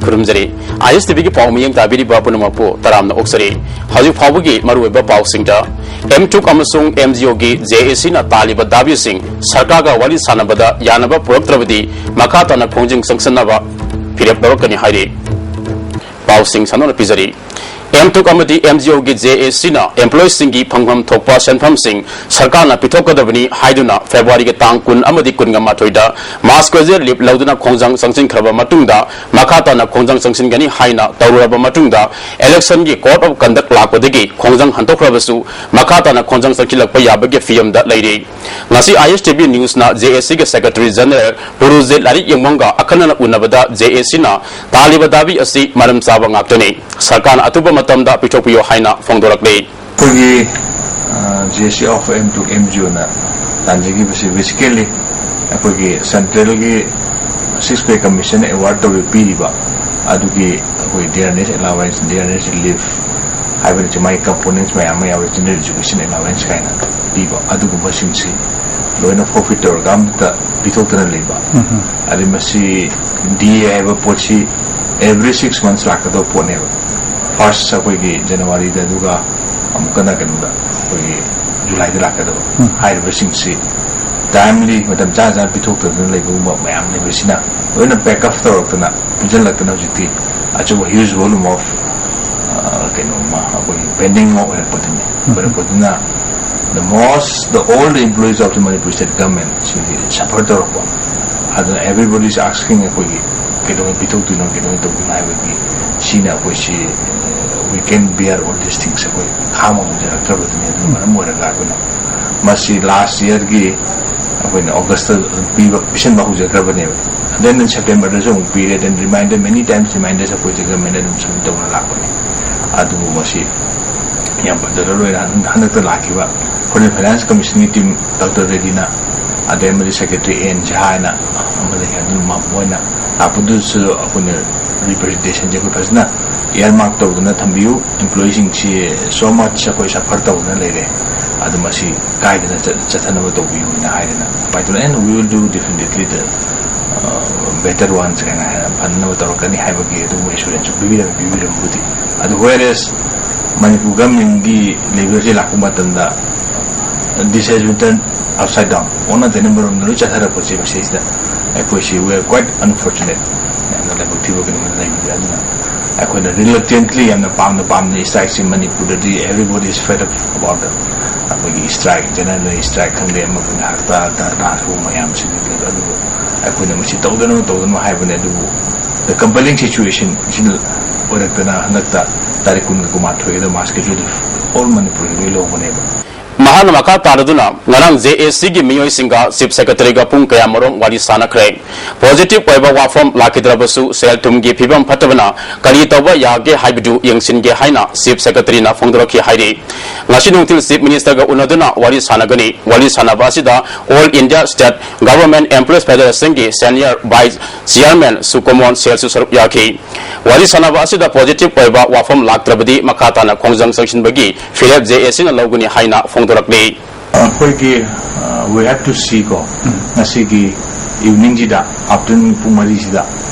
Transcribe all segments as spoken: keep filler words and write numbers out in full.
ꯈꯨꯔꯨꯝꯖꯔꯤ꯫ ꯑꯥꯏ ꯑꯦꯁ T ꯚꯤꯒꯤ ꯄꯥꯎ ꯃꯤꯠꯌꯦꯡ ꯇꯥꯕꯤꯔꯤꯕ ꯄꯨꯝꯅꯃꯛꯄꯨ ꯇꯔꯥꯝꯅ ꯑꯣꯛꯆꯔꯤ꯫ ꯍꯧꯖꯤꯛ ꯐꯥꯎꯕꯒꯤ ꯃꯔꯨꯑꯣꯏꯕ ꯄꯥꯎꯁꯤꯡꯗ, ꯑꯦꯝ ꯇꯨꯛ ꯑꯃꯁꯨꯡ ꯑꯦꯝ ꯖꯤ ꯑꯣꯒꯤ ꯖꯦ ꯑꯦ ꯁꯤꯅ ꯇꯥꯜꯂꯤꯕ ꯗꯥꯕꯤꯁꯤꯡ ꯁꯔꯀꯥꯔꯒ ꯋꯥꯔꯤ ꯁꯥꯟꯅꯕꯗ ꯌꯥꯅꯕ ꯄꯨꯔꯛꯇ꯭ꯔꯕꯗꯤ ꯃꯈꯥ ꯇꯥꯅ ꯈꯣꯡꯖꯪ ꯆꯪꯁꯤꯟꯅꯕ ꯐꯤꯔꯦꯞ ꯂꯧꯔꯛꯀꯅꯤ ꯍꯥꯏꯔꯤ꯫ ꯄꯥꯎꯁꯤꯡ ꯁꯟꯗꯣꯛꯅ ꯄꯤꯖꯔꯤ꯫ ꯑꯦꯝ ꯇꯨꯛ ꯑꯃꯗꯤ ꯑꯦꯝ ꯖꯤ ꯑꯣꯒꯤ ꯖꯦ ꯑꯦ ꯁꯤꯅ ꯑꯦꯝꯄ꯭ꯂꯣꯌꯤꯁꯤꯡꯒꯤ ꯐꯪꯐꯝ ꯊꯣꯛꯄ ꯁꯦꯟꯐꯝꯁꯤꯡ ꯁꯔꯀꯥꯔꯅ ꯄꯤꯊꯣꯛꯀꯗꯕꯅꯤ ꯍꯥꯏꯗꯨꯅ ꯐꯦꯕ꯭ꯔꯨꯋꯥꯔꯤꯒꯤ ꯇꯥꯡ ꯀꯨꯟ ꯑꯃꯗꯤ ꯀꯨꯟꯒ ꯃꯥꯊꯣꯏꯗ ꯃꯥꯁ ꯀꯦꯖꯨꯋꯦꯜ ꯂꯤꯞ ꯂꯧꯗꯨꯅ ꯈꯣꯡꯖꯪ ꯆꯪꯁꯤꯟꯈ꯭ꯔꯕ ꯃꯇꯨꯡꯗ ꯃꯈꯥ ꯇꯥꯅ ꯈꯣꯡꯖꯪ ꯆꯪꯁꯤꯟꯒꯅꯤ ꯍꯥꯏꯅ ꯇꯧꯔꯨꯔꯕ ꯃꯇꯨꯡꯗ ꯏꯂꯦꯛꯁꯟꯒꯤ ꯀꯣꯗ ꯑꯣꯐ ꯀꯟꯗꯛ ꯂꯥꯛꯄꯗꯒꯤ ꯈꯣꯡꯖꯪ ꯍꯟꯗꯣꯛꯈ꯭ꯔꯕꯁꯨ ꯃꯈꯥ ꯇꯥꯅ ꯈꯣꯡꯖꯪ ꯆꯪꯁꯤꯜꯂꯛꯄ ꯌꯥꯕꯒꯤ ꯐꯤꯕꯝꯗ ꯂꯩꯔꯤ꯫ ꯉꯁꯤ ꯑꯥꯏ ꯑꯦꯁ ꯇꯤ ꯚꯤ ꯅ꯭ꯌꯨꯁꯅ ꯖꯦ ꯑꯦ ꯁꯤꯒꯤ ꯁꯦꯀ꯭ꯔꯦꯇꯔꯤ ꯖꯦꯅꯔꯦꯜ ꯄꯨꯔꯨꯖꯤꯠ ꯂꯥꯏꯔꯤꯛ ꯌꯦꯡꯐꯝꯒ ꯑꯈꯟꯅꯅ ꯎꯅꯕꯗ ꯖꯦ ꯑꯦ ꯁꯤꯅ ꯇꯥꯜꯂꯤꯕ ꯗꯥꯕꯤ ꯑꯁꯤ ꯃꯔꯝ ꯆꯥꯕ ꯉꯥꯛꯇꯅꯤ, ꯁꯔꯀꯥꯔꯅ ꯑꯊꯨꯕ ꯃꯇꯝꯗ ꯄꯤꯊꯣꯛꯄꯤꯌꯨ ꯍꯥꯏꯅ ꯐꯣꯡꯗꯣꯔꯛꯂꯤ꯫ ꯑꯩꯈꯣꯏꯒꯤ, ꯑ, J A C of M ꯇꯨꯛ ꯑꯦꯝ ꯖꯤ ꯑꯣꯅ ꯇꯥꯟꯖꯈꯤꯕꯁꯤ basically ꯑꯩꯈꯣꯏꯒꯤ ꯁꯦꯟꯇ꯭ꯔꯦꯜꯒꯤ ꯁꯤꯛꯁ ꯄꯦ ꯀꯃꯤꯁꯟꯅ ꯑꯦꯋꯥꯔꯗ ꯇꯧꯔꯤ, ꯄꯤꯔꯤꯕ ꯑꯗꯨꯒꯤ ꯑꯩꯈꯣꯏ ꯗꯤꯌꯔꯅꯦꯁ ꯑꯦꯂꯥꯋꯦꯟꯁ, ꯗꯤꯌꯔꯅꯦꯁ ꯔꯤꯂꯤꯐ ꯍꯥꯏꯕꯅꯆꯤꯡꯕ ꯃꯥꯒꯤ ꯀꯝꯄꯣꯅꯦꯟꯁ ꯃꯌꯥꯝ ꯑꯃ ꯌꯥꯎꯔꯤ, ꯖꯦꯅꯔꯦꯜ ꯑꯦꯖꯨꯀꯦꯁꯟ ꯑꯦꯂꯥꯋꯦꯟꯁ ꯀꯥꯏꯅ ꯄꯤꯕ, ꯑꯗꯨꯒꯨꯝꯕꯁꯤꯡꯁꯤ ꯂꯣꯏꯅ ꯐꯣꯔꯐꯤꯠ ꯇꯧꯔꯒ ꯑꯃꯠꯇ ꯄꯤꯊꯣꯛꯇꯅ ꯂꯩꯕ꯫ ꯑꯗꯩ ꯃꯁꯤ ꯗꯤ ꯑꯦ ꯍꯥꯏꯕ ꯄꯣꯠꯁꯤ every six months ꯂꯥꯛꯀꯗꯕ ꯄꯣꯠꯅꯦꯕ꯫ ꯐꯥꯔꯁ ꯑꯩꯈꯣꯏꯒꯤ ꯖꯅꯋꯥꯔꯤꯗ, ꯑꯗꯨꯒ ꯑꯃꯨꯛꯀꯅ ꯀꯩꯅꯣꯗ, ꯑꯩꯈꯣꯏꯒꯤ ꯖꯨꯂꯥꯏꯗ ꯂꯥꯛꯀꯗꯕ꯫ ꯍꯥꯏꯔꯤꯕꯁꯤꯡꯁꯤ ꯇꯥꯏꯝꯂꯤ, ꯃꯇꯝ ꯆꯥꯅ ꯆꯥꯅ ꯄꯤꯊꯣꯛꯇꯗꯅ ꯂꯩꯕꯒꯨꯝꯕ ꯃꯌꯥꯝ ꯂꯩꯕꯁꯤꯅ ꯂꯣꯏꯅ ꯄꯦꯛ ꯑꯞ ꯇꯧꯔꯛꯇꯅ ꯄꯨꯟꯁꯤꯜꯂꯛꯇꯅ ꯍꯧꯖꯤꯛꯇꯤ ꯑꯆꯧꯕ huge volume of, ꯑ, ꯀꯩꯅꯣꯝꯃ ꯑꯩꯈꯣꯏꯒꯤ ꯄꯦꯟꯗꯤꯡ ꯑꯃ ꯑꯣꯏꯔꯛꯄꯗꯨꯅꯤ꯫ ꯑꯣꯏꯔꯛꯄꯗꯨꯅ the most, the all the employees of the Manipur state government ꯁꯤꯗꯤ ꯁꯐꯔ ꯇꯧꯔꯛꯄ꯫ ꯑꯗꯨꯅ everybody is asking ꯑꯩꯈꯣꯏꯒꯤ ꯀꯩꯗꯧꯉꯩ ꯄꯤꯊꯣꯛꯇꯣꯏꯅꯣ, ꯀꯩꯗꯧꯉꯩ ꯇꯧꯗꯣꯏꯅꯣ ꯍꯥꯏꯕꯒꯤ, ꯁꯤꯅ ꯑꯩꯈꯣꯏꯁꯤ, ꯑ, we can bear all these things, ꯑꯩꯈꯣꯏ ꯈꯥꯡꯕ ꯉꯝꯖꯔꯛꯇ꯭ꯔꯕꯗꯨꯅꯤ꯫ ꯑꯗꯨꯅ ꯃꯔꯝ ꯑꯣꯏꯔꯒ ꯑꯩꯈꯣꯏꯅ ꯃꯁꯤ ꯂꯥꯁ ꯏꯌꯔꯒꯤ ꯑꯩꯈꯣꯏꯅ ꯑꯣꯒꯁꯇ ꯄꯤꯕ, ꯄꯤꯁꯟꯕ ꯍꯧꯖꯈ꯭ꯔꯕꯅꯦꯕ꯫ Then ꯁꯦꯞꯇꯦꯝꯕꯔꯗꯁꯨ ꯑꯃꯨꯛ ꯄꯤꯔꯦ, then reminder, many times reminders ꯑꯩꯈꯣꯏꯁꯦ ꯒꯃꯦꯟꯗ ꯑꯗꯨꯝ ꯁꯕꯃꯤꯠ ꯇꯧꯅ ꯂꯥꯛꯄꯅꯦ꯫ ꯑꯗꯨꯕꯨ ꯃꯁꯤ ꯌꯥꯝ ꯐꯖꯔꯔꯣꯏꯅ ꯍꯟ-, ꯍꯟꯗꯛꯇ ꯂꯥꯛꯈꯤꯕ ꯑꯩꯈꯣꯏꯅ ꯐꯥꯏꯅꯥꯟꯁ ꯀꯃꯤꯁꯟꯒꯤ ꯇꯤꯝ, ꯗꯥꯛꯇꯔ ꯔꯦꯗꯤꯅ, ꯑꯗꯩ ꯑꯃꯗꯤ ꯁꯦꯀ꯭ꯔꯦꯇꯔꯤ ꯑꯦꯟ ꯖꯍꯥ ꯍꯥꯏꯅ ꯑꯃ ꯂꯩ, ꯑꯗꯨꯅ ꯃ-, ꯃꯣꯏꯅ ꯂꯥꯛꯄꯗꯨꯁꯨ ꯑꯩꯈꯣꯏꯅ ꯔꯤꯄ꯭ꯔꯖꯦꯟꯇꯦꯁꯟꯁꯦ ꯑꯩꯈꯣꯏ ꯐꯖꯅ ꯏꯌꯥꯔ ꯃꯥꯔꯛ ꯇꯧꯗꯨꯅ ꯊꯝꯕꯤꯌꯨ, employeeꯁꯤꯡꯁꯤ so much ꯑꯩꯈꯣꯏ ꯁꯐꯔ ꯇꯧꯗꯨꯅ ꯂꯩꯔꯦ, ꯑꯗꯨ ꯃꯁꯤ ꯀꯥꯏꯗꯅ ꯆꯠ-, ꯆꯠꯊꯅꯕ ꯇꯧꯕꯤꯌꯨꯅ ꯍꯥꯏꯗꯅ ꯑꯗꯨꯃꯥꯏꯅ ꯇꯧꯅ, and we will do definitely the, ꯑ, ꯕꯦꯇꯔ ꯋꯥꯟꯁ ꯀꯥꯏꯅ ꯍꯥꯏꯅ ꯐꯅꯅꯕ ꯇꯧꯔꯛꯀꯅꯤ ꯍꯥꯏꯕꯒꯤ ꯑꯗꯨꯒꯨꯝꯕ ꯑꯦꯁꯨꯔꯦꯟꯁ ꯄꯤꯕꯤꯔꯝꯃꯤ ꯄꯤꯕꯤꯔꯝꯕꯕꯨꯗꯤ꯫ ꯑꯗꯨ ꯋꯦꯔꯦꯁ ꯃꯅꯤꯄꯨꯔ ꯒꯚꯔꯟꯃꯦꯟꯒꯤ ꯂꯦꯚꯦꯜꯁꯤ ꯂꯥꯛꯄ ꯃꯇꯝꯗ this has been turned upside down, ꯑꯣꯟꯅ ꯇꯩꯅꯕꯔꯣꯝꯗ ꯂꯣꯏ ꯆꯠꯊꯔꯛꯄꯁꯦ ꯃꯁꯤꯁꯤꯗ ꯑꯩꯈꯣꯏꯁꯤ we are quite unfortunate, ꯌꯥꯝꯅ ꯂꯥꯏꯕꯛ ꯊꯤꯕ ꯀꯩꯅꯣꯝꯃ ꯂꯩꯕꯗꯤ꯫ ꯑꯗꯨꯅ ꯑꯩꯈꯣꯏꯅ ꯔꯤꯂꯛꯇꯦꯟꯠꯂꯤ ꯌꯥꯝꯅ ꯄꯥꯝꯅ ꯄꯥꯝꯅ ꯏꯁꯇ꯭ꯔꯥꯏꯛꯁꯤ ꯃꯅꯤꯄꯨꯔꯗꯗꯤ everybody is fed up about the ꯑꯩꯈꯣꯏꯒꯤ ꯏꯁꯇ꯭ꯔꯥꯏꯛ ꯖꯦꯅꯔꯦꯜ ꯏꯁꯇ꯭ꯔꯥꯏꯛ ꯈꯪꯗꯦ ꯑꯃ ꯈꯪꯗꯦ ꯍꯔꯇꯥꯜ ꯙꯔꯅꯥ ꯁꯤꯒꯨꯝꯕ ꯃꯌꯥꯝꯁꯤꯗꯤ ꯑꯗꯨꯕꯨ ꯑꯩꯈꯣꯏꯅ ꯃꯁꯤ ꯇꯧꯗꯅꯕ ꯇꯧꯗꯅꯕ ꯍꯥꯏꯕꯅꯦ꯫ ꯑꯗꯨꯕꯨ the compelling situation ꯁꯤꯅ ꯑꯣꯏꯔꯛꯇꯅ ꯍꯟꯗꯛꯇ ꯇꯥꯔꯤꯛ ꯀꯨꯟꯒ ꯀꯨꯟꯃꯥꯊꯣꯏꯗ ꯃꯥꯁ ꯀꯦꯖꯨꯋꯦꯜ ꯑꯣꯜ ꯃꯅꯤꯄꯨꯔꯒꯤ ꯂꯣꯏ ꯂꯧꯕꯅꯦꯕ꯫ ꯃꯍꯥꯛꯅ ꯃꯈꯥ ꯇꯥꯔꯗꯨꯅ ꯉꯔꯥꯡ ꯖꯦ ꯑꯦ ꯁꯤꯒꯤ ꯃꯤꯑꯣꯏꯁꯤꯡꯒ ꯆꯤꯐ ꯁꯦꯀ꯭ꯔꯦꯇꯔꯤꯒ ꯄꯨꯡ ꯀꯌꯥꯃꯔꯣꯝ ꯋꯥꯔꯤ ꯁꯥꯟꯅꯈ꯭ꯔꯦ꯫ ꯄꯣꯖꯤꯇꯤꯚ ꯑꯣꯏꯕ ꯋꯥꯐꯝ ꯂꯥꯛꯈꯤꯗ꯭ꯔꯕꯁꯨ ꯁꯦꯜ ꯊꯨꯝꯒꯤ ꯐꯤꯕꯝ ꯐꯠꯇꯕꯅ ꯀꯔꯤ ꯇꯧꯕ ꯌꯥꯒꯦ ꯍꯥꯏꯕꯗꯨ ꯌꯦꯡꯁꯤꯟꯒꯦ ꯍꯥꯏꯅ ꯆꯤꯐ ꯁꯦꯀ꯭ꯔꯦꯇꯔꯤꯅ ꯐꯣꯡꯗꯣꯔꯛꯈꯤ ꯍꯥꯏꯔꯤ꯫ ꯉꯁꯤ ꯅꯨꯡꯊꯤꯜ ꯆꯤꯐ ꯃꯤꯅꯤꯁꯇꯔꯒ ꯎꯅꯗꯨꯅ ꯋꯥꯔꯤ ꯁꯥꯟꯅꯒꯅꯤ꯫ ꯋꯥꯔꯤ ꯁꯥꯟꯅꯕ ꯑꯁꯤꯗ all India state government employees ꯐꯦꯗꯔꯦꯁꯟꯒꯤ ꯁꯦꯅꯤꯌꯔ ꯚꯥꯏꯁ ꯆꯤꯌꯥꯔꯃꯦꯟ ꯁꯨꯀꯨꯃꯣꯟ ꯁꯦꯜꯁꯨ ꯁꯔꯨꯛ ꯌꯥꯈꯤ꯫ ꯋꯥꯔꯤ ꯁꯥꯟꯅꯕ ꯑꯁꯤꯗ ꯄꯣꯖꯤꯇꯤꯚ ꯑꯣꯏꯕ ꯋꯥꯐꯝ ꯂꯥꯛꯇ꯭ꯔꯕꯗꯤ ꯃꯈꯥ ꯇꯥꯅ ꯈꯣꯡꯖꯪ ꯆꯪꯁꯤꯟꯕꯒꯤ ꯐꯤꯔꯦꯞ ꯖꯦ ꯑꯦ ꯁꯤꯅ ꯂꯧꯒꯅꯤ ꯍꯥꯏꯅ ꯐꯣꯡꯗꯣꯔꯛꯂꯤ꯫ ꯑꯩꯈꯣꯏꯒꯤ, ꯑ, we have to see ꯀꯣ, ꯎꯝ꯫ ꯉꯁꯤꯒꯤ ꯏꯚꯤꯅꯤꯡꯁꯤꯗ, ꯑꯥꯐꯇꯔꯅꯨꯟ ꯄꯨꯡ ꯃꯔꯤꯁꯤꯗ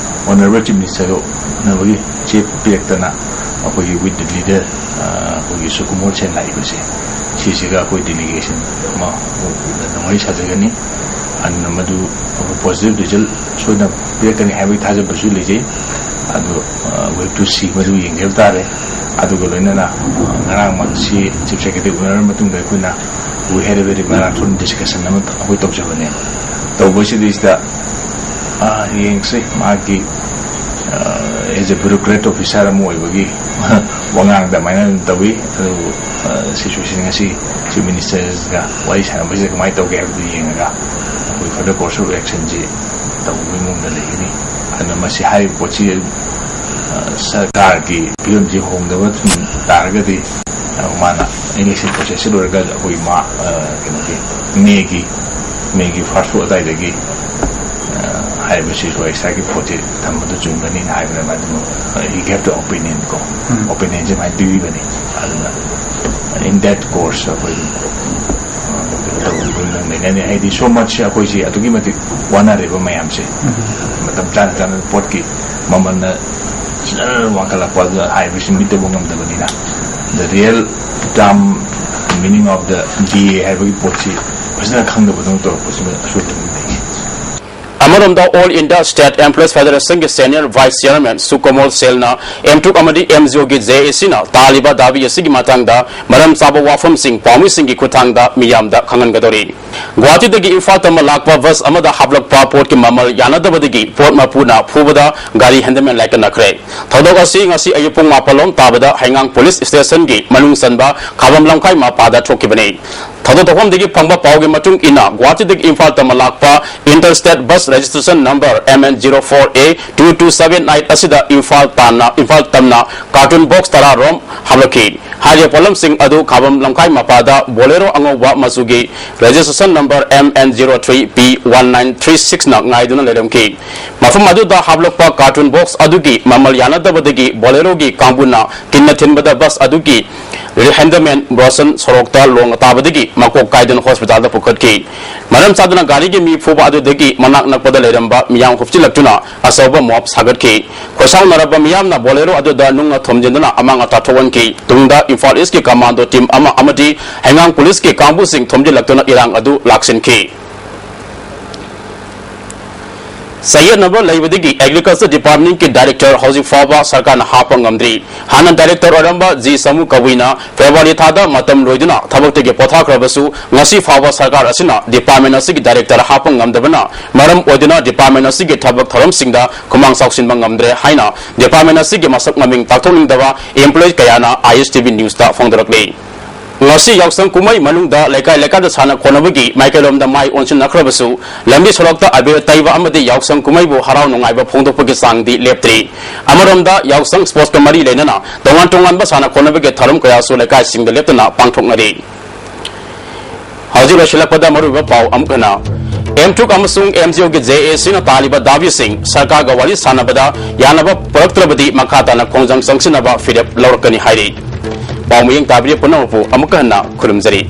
ꯑꯣꯅꯔꯦꯕꯜ ꯆꯤꯐ ꯃꯤꯅꯤꯁꯇꯔꯒ ꯎꯅꯕꯒꯤ ꯆꯦ ꯄꯤꯔꯛꯇꯅ ꯑꯩꯈꯣꯏꯒꯤ with the leader, ꯑ, ꯑꯩꯈꯣꯏꯒꯤ ꯁꯨꯀꯨꯃꯣꯔ ꯁꯦꯟ ꯂꯥꯛꯏꯕꯁꯦ, ꯁꯤꯁꯤꯒ ꯑꯩꯈꯣꯏ ꯗꯦꯂꯤꯒꯦꯁꯟ ꯑꯃ ꯎꯅꯗꯅ ꯋꯥꯔꯤ ꯁꯥꯖꯒꯅꯤ꯫ ꯑꯗꯨꯅ ꯃꯗꯨ ꯑꯩꯈꯣꯏ ꯄꯣꯖꯤꯇꯤꯚ ꯔꯤꯖꯜ ꯁꯣꯏꯗꯅ ꯄꯤꯔꯛꯀꯅꯤ ꯍꯥꯏꯕꯒꯤ ꯊꯥꯖꯕꯁꯨ ꯂꯩꯖꯩ꯫ ꯑꯗꯨ, ꯑ, we have to see, ꯃꯗꯨ ꯌꯦꯡꯖꯕ ꯇꯥꯔꯦ꯫ ꯑꯗꯨꯒ ꯂꯣꯏꯅꯅ, ꯑ, ꯉꯔꯥꯡ ꯃꯁꯤ ꯆꯤꯐ ꯁꯦꯀ꯭ꯔꯦꯇꯔꯤ ꯎꯅꯔꯕ ꯃꯇꯨꯡꯗ ꯑꯩꯈꯣꯏꯅ we had a very marathon discussion ꯑꯃ ꯑꯩꯈꯣꯏ ꯇꯧꯖꯕꯅꯦꯕ꯫ ꯇꯧꯕꯁꯤꯗꯩꯁꯤꯗ, ꯑ, ꯌꯦꯡꯁꯤ, ꯃꯥꯒꯤ, ꯑ, as a bureaucrat officer ꯑꯃ ꯑꯣꯏꯕꯒꯤ ꯋꯥꯉꯥꯡꯗ ꯑꯗꯨꯃꯥꯏꯅ ꯑꯗꯨꯝ ꯇꯧꯏ꯫ ꯑꯗꯨꯕꯨ, ꯑ, ꯁꯤꯆꯨꯋꯦꯁꯟ ꯉꯁꯤ ꯆꯤꯐ ꯃꯤꯅꯤꯁꯇꯔꯒ ꯋꯥꯔꯤ ꯁꯥꯟꯅꯕꯁꯤꯗ ꯀꯃꯥꯏꯅ ꯇꯧꯒꯦ ꯍꯥꯏꯕꯗꯨ ꯌꯦꯡꯉꯒ ꯑꯩꯈꯣꯏ further course of actionꯁꯤ ꯇꯧꯕꯒꯤ ꯃꯑꯣꯡꯗ ꯂꯩꯒꯅꯤ꯫ ꯑꯗꯨꯅ ꯃꯁꯤ ꯍꯥꯏꯔꯤꯕ ꯄꯣꯠꯁꯤ, ꯑ, ꯁꯔꯀꯥꯔꯒꯤ ꯐꯤꯕꯝꯁꯤ ꯍꯣꯡꯗꯕ ꯊꯝ ꯇꯥꯔꯒꯗꯤ, ꯑ, ꯃꯥꯅ ꯏꯂꯦꯛꯁꯟ ꯄ꯭ꯔꯣꯁꯦꯁꯁꯤ ꯂꯣꯏꯔꯒ ꯑꯩꯈꯣꯏ ꯃꯥ, ꯑ, ꯀꯩꯅꯣꯒꯤ ꯃꯦꯒꯤ, ꯃꯦꯒꯤ ꯐꯥꯔꯁ ꯋꯤꯛ ꯑꯗꯨꯋꯥꯏꯗꯒꯤ, ꯑ, ꯍꯥꯏꯔꯤꯕꯁꯤ ꯑꯩꯈꯣꯏ ꯏꯁꯥꯒꯤ ꯄꯣꯠꯁꯤ ꯊꯝꯕꯗꯨ ꯆꯨꯝꯒꯅꯤꯅ ꯍꯥꯏꯕꯅꯦꯕ꯫ ꯑꯗꯨꯅ he gave the opinion ꯀꯣ, ꯎꯝ꯫ ꯑꯣꯄꯤꯅꯤꯌꯟꯁꯤ ꯑꯗꯨꯃꯥꯏꯅ ꯄꯤꯕꯤꯕꯅꯤ꯫ ꯑꯗꯨꯅ in that course ꯑꯩꯈꯣꯏ, ꯑ, ꯀꯩꯅꯣ ꯇꯧꯕꯒꯤ ꯃꯑꯣꯡ ꯂꯩꯅꯅꯤ꯫ ꯍꯥꯏꯗꯤ, so much ꯑꯩꯈꯣꯏꯁꯤ ꯑꯗꯨꯛꯀꯤ ꯃꯇꯤꯛ ꯋꯥꯅꯔꯦꯕ ꯃꯌꯥꯝꯁꯦ꯫ ꯃꯇꯝ ꯆꯥꯅ ꯆꯥꯅ ꯄꯣꯠꯀꯤ ꯃꯃꯜꯅ ꯖꯔ ꯋꯥꯡꯈꯠꯂꯛꯄ, ꯑꯗꯨꯅ ꯍꯥꯏꯔꯤꯕꯁꯤ ꯃꯤꯠꯇꯕꯨ ꯉꯝꯗꯕꯅꯤꯅ, the real term meaning of the D A ꯍꯥꯏꯕꯒꯤ ꯄꯣꯠꯁꯤ ꯐꯖꯅ ꯈꯪꯗꯕꯗꯧꯅ ꯇꯧꯔꯛꯄꯁꯤꯅ ꯑꯁꯣꯏꯕ ꯑꯗꯨꯝ ꯂꯩ꯫ ꯑꯃꯔꯣꯝꯗ, All India State Employees Federationꯒꯤ Senior Vice Chairman ꯁꯨꯀꯣꯃꯣꯜ ꯁꯦꯜꯅ ꯑꯦꯝ ꯇ꯭ꯔꯨꯛ ꯑꯃꯗꯤ ꯑꯦꯝ ꯖꯤ ꯑꯣꯒꯤ ꯖꯦ ꯑꯦ ꯁꯤꯅ ꯇꯥꯜꯂꯤꯕ ꯗꯥꯕꯤ ꯑꯁꯤꯒꯤ ꯃꯇꯥꯡꯗ ꯃꯔꯝ ꯆꯥꯕ ꯋꯥꯐꯝꯁꯤꯡ ꯄꯥꯎꯃꯤꯁꯤꯡꯒꯤ ꯈꯨꯠꯊꯥꯡꯗ ꯃꯤꯌꯥꯝꯗ ꯈꯪꯍꯟꯒꯗꯧꯔꯤ꯫ ꯒꯨꯋꯥꯍꯥꯇꯤꯗꯒꯤ ꯏꯝꯐꯥꯜ ꯇꯝꯅ ꯂꯥꯛꯄ ꯕꯁ ꯑꯃꯗ ꯍꯥꯞꯂꯛꯄ ꯄꯣꯠꯀꯤ ꯃꯃꯜ ꯌꯥꯅꯗꯕꯗꯒꯤ ꯄꯣꯠ ꯃꯄꯨꯅ ꯐꯨꯕꯗ ꯒꯥꯔꯤ ꯍꯦꯟꯗꯃꯦꯟ ꯂꯥꯏꯀꯠꯅꯈ꯭ꯔꯦ꯫ ꯊꯧꯗꯣꯛ ꯑꯁꯤ ꯉꯁꯤ ꯑꯌꯨꯛ ꯄꯨꯡ ꯃꯥꯄꯜ ꯂꯣꯝ ꯇꯥꯕꯗ ꯍꯩꯉꯥꯡ ꯄꯨꯂꯤꯁ ꯁ꯭ꯇꯦꯁꯟꯒꯤ ꯃꯅꯨꯡ ꯆꯟꯕ ꯈꯥꯕꯝ ꯂꯝꯈꯥꯏ ꯃꯄꯥꯗ ꯊꯣꯛꯈꯤꯕꯅꯤ꯫ ꯊꯧꯗꯣꯛ ꯊꯣꯛꯐꯝꯗꯒꯤ ꯐꯪꯕ ꯄꯥꯎꯒꯤ ꯃꯇꯨꯡ ꯏꯟꯅ, ꯒꯨꯋꯥꯍꯥꯇꯤꯗꯒꯤ ꯏꯝꯐꯥꯜ ꯇꯝꯅ ꯂꯥꯛꯄ Interstate Bus Registration Number M N zero four A two two seven eight ꯑꯁꯤꯗ ꯏꯝꯐꯥꯜ ꯇꯥꯟꯅ, ꯏꯝꯐꯥꯜ ꯇꯝꯅ carton box ꯇꯔꯥ ꯔꯣꯝ ꯍꯥꯞꯂꯛꯈꯤ꯫ ꯍꯥꯏꯔꯤꯕ ꯄꯣꯠꯂꯝꯁꯤꯡ ꯑꯗꯨ ꯈꯥꯕꯝ ꯂꯝꯈꯥꯏ ꯃꯄꯥꯗ Bolero ꯑꯉꯧꯕ ꯃꯆꯨꯒꯤ registration number M N zero three P one nine three six ꯅ ꯉꯥꯏꯗꯨꯅ ꯂꯩꯔꯝꯈꯤ꯫ ꯃꯐꯝ ꯑꯗꯨꯗ ꯍꯥꯞꯂꯛꯄ carton box ꯑꯗꯨꯒꯤ ꯃꯃꯜ ꯌꯥꯅꯗꯕꯗꯒꯤ Boleroꯒꯤ ꯀꯥꯡꯕꯨꯅ ꯀꯤꯟꯅ ꯊꯤꯟꯕꯗ ꯕꯁ ꯑꯗꯨꯒꯤ ꯍꯦꯟꯗꯃꯦꯟ ꯕ꯭ꯔꯣꯁꯟ ꯁꯣꯔꯣꯛꯇ ꯂꯣꯡꯅ ꯇꯥꯕꯗꯒꯤ ꯃꯀꯣꯛ ꯀꯥꯏꯗꯨꯅ ꯍꯣꯁꯄꯤꯇꯥꯜꯗ ꯄꯨꯈꯠꯈꯤ꯫ ꯃꯔꯝ ꯆꯥꯗꯅ ꯒꯥꯔꯤꯒꯤ ꯃꯤ ꯐꯨꯕ ꯑꯗꯨꯗꯒꯤ ꯃꯅꯥꯛ ꯅꯛꯄꯗ ꯂꯩꯔꯝꯕ ꯃꯤꯌꯥꯝ ꯍꯨꯞꯆꯤꯜꯂꯛꯇꯨꯅ ꯑꯆꯧꯕ ꯃꯣꯞ ꯁꯥꯒꯠꯈꯤ꯫ ꯈꯣꯏꯁꯥꯎꯅꯔꯕ ꯃꯤꯌꯥꯝꯅ Bolero ꯑꯗꯨꯗ ꯅꯨꯡꯅ ꯊꯣꯝꯖꯤꯟꯗꯨꯅ ꯑꯃꯥꯡ ꯑꯇꯥ ꯊꯣꯛꯍꯟꯈꯤ꯫ ꯇꯨꯡꯗ ꯏꯝꯐꯥꯜ ꯏꯁꯀꯤ ꯀꯃꯥꯟꯗꯣ ꯇꯤꯝ ꯑꯃ ꯑꯃꯗꯤ ꯍꯩꯉꯥꯡ ꯄꯨꯂꯤꯁꯀꯤ ꯀꯥꯡꯕꯨꯁꯤꯡ ꯊꯣꯝꯖꯤꯜꯂꯛꯇꯨꯅ ꯏꯔꯥꯡ ꯑꯗꯨ ꯂꯥꯛꯁꯤꯟꯈꯤ꯫ ꯆꯌꯦꯠꯅꯕ ꯂꯩꯕꯗꯒꯤ Agriculture Departmentꯀꯤ Director ꯍꯧꯖꯤꯛ ꯐꯥꯎꯕ ꯁꯔꯀꯥꯔꯅ ꯍꯥꯞꯄ ꯉꯝꯗ꯭ꯔꯤ꯫ ꯍꯥꯟꯅ Director ꯑꯣꯏꯔꯝꯕ ꯖꯤ ꯁꯃꯨ ꯀꯕꯨꯏꯅ February ꯊꯥꯗ ꯃꯇꯝ ꯂꯣꯏꯗꯨꯅ ꯊꯕꯛꯇꯒꯤ ꯄꯣꯊꯥꯈ꯭ꯔꯕꯁꯨ, ꯉꯁꯤ ꯐꯥꯎꯕ ꯁꯔꯀꯥꯔ ꯑꯁꯤꯅ department ꯑꯁꯤꯒꯤ Director ꯍꯥꯞꯄ ꯉꯝꯗꯕꯅ ꯃꯔꯝ ꯑꯣꯏꯗꯨꯅ department ꯑꯁꯤꯒꯤ ꯊꯕꯛ ꯊꯧꯔꯝꯁꯤꯡꯗ ꯈꯨꯃꯥꯡ ꯆꯥꯎꯁꯤꯟꯕ ꯉꯝꯗ꯭ꯔꯦ ꯍꯥꯏꯅ department ꯑꯁꯤꯒꯤ ꯃꯁꯛ ꯃꯃꯤꯡ ꯇꯥꯛꯊꯣꯛꯅꯤꯡꯗꯕ employee ꯀꯌꯥꯅ I S T V Newsꯇ ꯐꯣꯡꯗꯣꯔꯛꯂꯤ꯫ ꯉꯁꯤ ꯌꯥꯎꯁꯪ ꯀꯨꯝꯍꯩ ꯃꯅꯨꯡꯗ ꯂꯩꯀꯥꯏ ꯂꯩꯀꯥꯏꯗ ꯁꯥꯟꯅ ꯈꯣꯠꯅꯕꯒꯤ ꯃꯥꯏꯀꯩꯔꯣꯝꯗ ꯃꯥꯏ ꯑꯣꯟꯁꯤꯟꯅꯈ꯭ꯔꯕꯁꯨ, ꯂꯝꯕꯤ ꯁꯣꯔꯣꯛꯇ ꯑꯕꯦꯔ ꯇꯩꯕ ꯑꯃꯗꯤ ꯌꯥꯎꯁꯪ ꯀꯨꯝꯍꯩꯕꯨ ꯍꯔꯥꯎ ꯅꯨꯡꯉꯥꯏꯕ ꯐꯣꯡꯗꯣꯛꯄꯒꯤ ꯆꯥꯡꯗꯤ ꯂꯦꯞꯇ꯭ꯔꯤ꯫ ꯑꯃꯔꯣꯝꯗ, ꯌꯥꯎꯁꯪ sportsꯀ ꯃꯔꯤ ꯂꯩꯅꯅ ꯇꯣꯉꯥꯟ ꯇꯣꯉꯥꯟꯕ ꯁꯥꯟꯅ ꯈꯣꯠꯅꯕꯒꯤ ꯊꯧꯔꯝ ꯀꯌꯥꯁꯨ ꯂꯩꯀꯥꯏꯁꯤꯡꯗ ꯂꯦꯞꯇꯅ ꯄꯥꯡꯊꯣꯛꯅꯔꯤ꯫ ꯍꯧꯖꯤꯛ ꯂꯣꯏꯁꯤꯜꯂꯛꯄꯗ ꯃꯔꯨꯑꯣꯏꯕ ꯄꯥꯎ ꯑꯃꯨꯛ ꯍꯟꯅ꯫ ꯑꯦꯝ ꯇ꯭ꯔꯨꯛ ꯑꯃꯁꯨꯡ ꯑꯦꯝ ꯖꯤ ꯑꯣꯒꯤ ꯖꯦ ꯑꯦ ꯁꯤꯅ ꯇꯥꯜꯂꯤꯕ ꯗꯥꯕꯤꯁꯤꯡ ꯁꯔꯀꯥꯔꯒ ꯋꯥꯔꯤ ꯁꯥꯟꯅꯕꯗ ꯌꯥꯅꯕ ꯄꯨꯔꯛꯇ꯭ꯔꯕꯗꯤ ꯃꯈꯥ ꯇꯥꯅ ꯈꯣꯡꯖꯪ ꯆꯪꯁꯤꯟꯅꯕ ꯐꯤꯔꯦꯞ ꯂꯧꯔꯛꯀꯅꯤ ꯍꯥꯏꯔꯤ꯫ ꯄꯥꯎ ꯃꯤꯌꯦꯡ ꯇꯥꯕꯤꯔꯤꯕ ꯄꯨꯝꯅꯃꯛꯄꯨ ꯑꯃꯨꯛꯀ ꯍꯟꯅ ꯈꯨꯔꯨꯝꯖꯔꯤ꯫